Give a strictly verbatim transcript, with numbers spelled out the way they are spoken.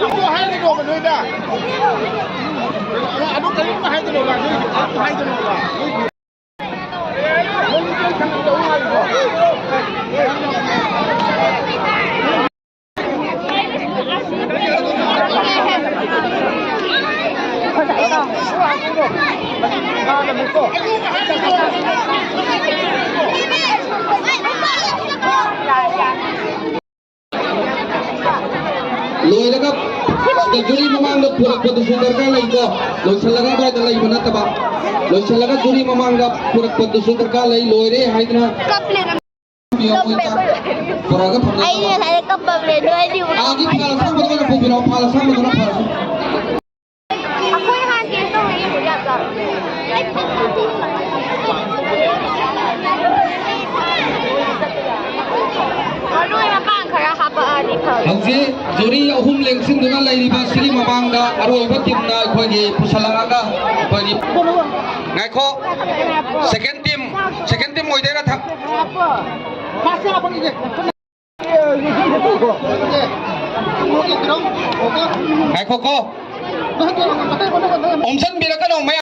ꯑꯗꯨ ꯍꯥꯏꯒꯅꯣꯕ ꯅꯣꯏꯅ꯫ ꯑꯗꯨ ꯀꯔꯤꯝꯇ ꯍꯥꯏꯒꯅꯣꯕ, ꯅꯣꯏ ꯀꯔꯤꯝꯇ ꯍꯥꯏꯒꯅꯣꯕ꯫ ꯂꯣꯏꯔꯒ ꯁꯤꯗ ꯖꯨꯔꯤ ꯃꯃꯥꯡꯗ ꯄꯨꯔꯛꯄꯗꯨꯁꯨ ꯗꯔꯀꯥꯔ ꯂꯩꯀꯣ꯫ ꯂꯣꯏꯁꯤꯜꯂꯒ ꯑꯗꯨꯋꯥꯏꯗ ꯂꯩꯕ ꯅꯠꯇꯕ, ꯂꯣꯏꯁꯤꯜꯂꯒ ꯖꯨꯔꯤ ꯃꯃꯥꯡꯗ ꯄꯨꯔꯛꯄꯗꯨꯁꯨ ꯗꯔꯀꯥꯔ ꯂꯩ꯫ ꯂꯣꯏꯔꯦ ꯍꯥꯏꯗꯅ ꯄꯨꯔꯛꯑꯒ ꯊꯝꯅꯕ꯫ ꯑꯩꯅ ꯉꯁꯥꯏꯗ ꯀꯞꯄꯕꯅꯦ, ꯅꯣꯏ ꯑꯅꯤꯕꯨ ꯑꯥꯒꯤ ꯐꯥꯜ ꯑꯁꯥꯡꯕꯗꯣ ꯑꯣꯏꯅ ꯄꯨꯕꯤꯔꯛꯑꯣ, ꯐꯥꯜ ꯑꯁꯥꯡꯕꯗꯨꯅ ꯐꯔꯁꯨ꯫ ꯑꯩꯈꯣꯏ ꯍꯥꯟꯅ ꯇꯦꯁ ꯇꯧꯔꯦ, ꯌꯦꯡꯕ ꯌꯥꯗ꯭ꯔꯣ? ꯃꯔꯣꯏ ꯃꯄꯥꯡ ꯈꯔ ꯍꯥꯄꯛꯑꯗꯤ ꯐꯕ꯫ ꯍꯧꯖꯤꯛ ꯖꯨꯔꯤ ꯑꯍꯨꯝ ꯂꯦꯡꯁꯤꯟꯗꯨꯅ ꯂꯩꯔꯤꯕ ꯁꯤꯒꯤ ꯃꯃꯥꯡꯗ ꯑꯔꯣꯏꯕ ꯇꯤꯝꯅ ꯑꯩꯈꯣꯏꯒꯤ ꯄꯨꯁꯜꯂꯛꯑꯒ ꯑꯩꯈꯣꯏꯒꯤ, ꯉꯥꯏꯈꯣ, ꯁꯦꯀꯦꯟ ꯇꯤꯝ, ꯁꯦꯀꯦꯟ ꯇꯤꯝ ꯑꯣꯏꯗꯣꯏꯔꯥ? ꯊ-, ꯉꯥꯏꯈꯣꯀꯣ꯫ ꯑꯣꯝꯁꯤꯟꯕꯤꯔꯛꯀꯅꯣ ꯃꯌꯥꯝ꯫